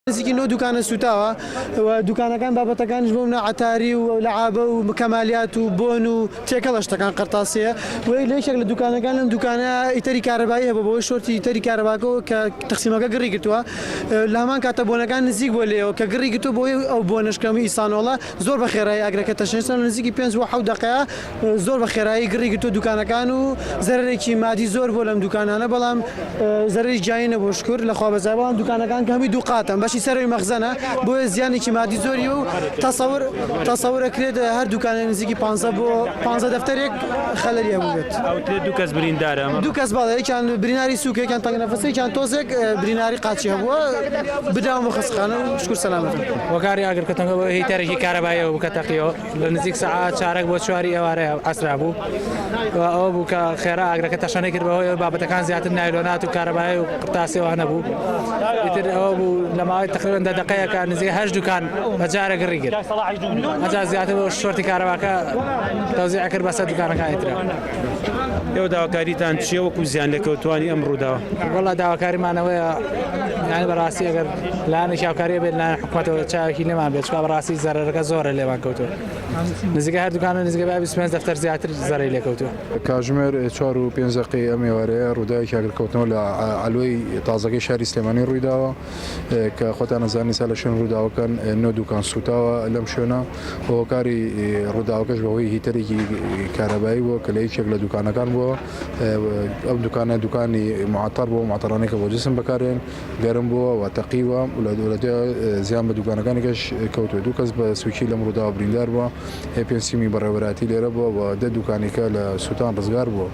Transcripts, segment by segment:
نزیکی نۆ دوکانە سوتاوە و دوکانەکان بابەتەکانیش بۆ منە عەتاری و لەعابە و کەمالیات و بۆن و تێکەڵە شتەکان قەرتاسیە و لە یەکێک لە دوکانەکان لەم دوکانە heater ی کارەبایی هەبوو بەهۆی شۆرتی heater ی کارەباکەوە کە تەقسیمەکە گڕی گرتووە لە هەمان کاتە بۆنەکان نزیک بووە لێیەوە کە گڕی گرتووە بەهۆی ئەو بۆنەش کە ئیسانۆڵە زۆر بە خێرایی ئاگرەکە تەشەنە نزیکی پێنج بۆ حەوت دەقەیە زۆر بە خێرایی گڕی گرتووە دوکانەکان و زەرەرێکی مادی زۆر بووە لەم دوکانانە بەڵام زەرەری گیانی نەبووە شکر لە خوا بەزای بەڵام دوکانەکان کە هەمووی دووقاتن بەشی سەرەوەی مەخزەنە بۆیە زیانێکی مادی زۆری و تەسەور تەسەور ئەکرێت هەر دوکانێک نزیکی 15 بۆ 15 دەفتەرێک خەلەری هەبووبێت. ئەوترێت دوو کەس بریندارە ئەمە. دوو کەس بەڵێ یەکیان بریناری سووکە یەکیان تەنگنەفەسە یەکیان تۆزێک بریناری قاچی هەبووە براون بۆ خەستەخانە و شکر سەلامەتن. هۆکاری ئاگرکەوتنەکە بۆ heater ێکی کارەباییەوە بوو کە تەقیەوە. لە نزیک سەعات چارەک بۆ چواری ئێوارەیە عەسرا بوو و ئەوە بوو کە خێرا ئاگرەکە تەشەنەی کرد بەهۆی ئەوەی بابەتەکان زیاتر نایلۆنات و کارەبایی و قرتاسی ئەوانە بوو ئیتر ئەوە بوو لە ماوەی تقریبا دە دەقەیەکە نزیک هەشت دوکان بە جارێک گڕی گرت ئەجا زیاتر بۆ شۆرتی کارەباکە تەوزیع کرد بەسەر دوکانەکانی ترا. ئێوە داواکاریتان چییە وەکو زیانلێکەوتووانی ئەم ڕووداوە؟ وەڵا داواکاریمان ئەوەیە یانی بەڕاستی ئەگەر لایەنێکی هاوکاری بێت لایەن حکومەتەوە چاوێکی لێمان بێت چونکە بەڕاستی زەرەرەکە زۆرە لێمان کەوتووە نزیکە هەر دوکانە نزیکە بە 25 دەفتەر زیاتر زەرەی لێکەوتووە. کاژمێر چوار و پێنج دەقەی ئەم ئێوارەیە ڕووداوێکی ئاگرکەوتنەوە لە عەلوەی تازەکەی شاری سلێمانی ڕوویداوە کە خۆتان ئەزانن ئیستا لە شوێن ڕووداوەکەن نۆ دوکان سووتاوە لەم شوێنە و هۆکاری ڕووداوەکەش بەهۆی heater ێکی کارەبایی بووە کە لە یەکێک لە دوکانەکان بووە ئەو دوکانە دوکانی معتەر بووە معتەرانەی کە بۆ جسم بەکارێن گەرم بووە و تەقیوە و لە دوای زیان بە دوکانەکانی کەش کەوتووە دوو کەس بە سووکی لەم ڕووداوە بریندار بووە پێنج تیمی بەڕێوەبەرایەتی لێرە بووە و دە دوکانیکە لە سووتان ڕزگار بووە.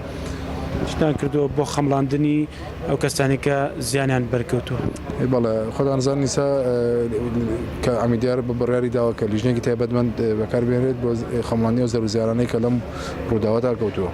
چتان کردووە بۆ خەمڵاندنی ئەو کەسانەی کە زیانیان بەرکەوتووە؟ بەڵێ خۆتان ئەزانن ئیستا کە عەمید دیار بڕیاری داوە کە لیژنەیەکی تایبەتمەند بەکاربهێنرێت بۆ خەمڵاندنی ئەو زەرەر و زیانانەی کە لەم ڕووداوەدا کەوتووە.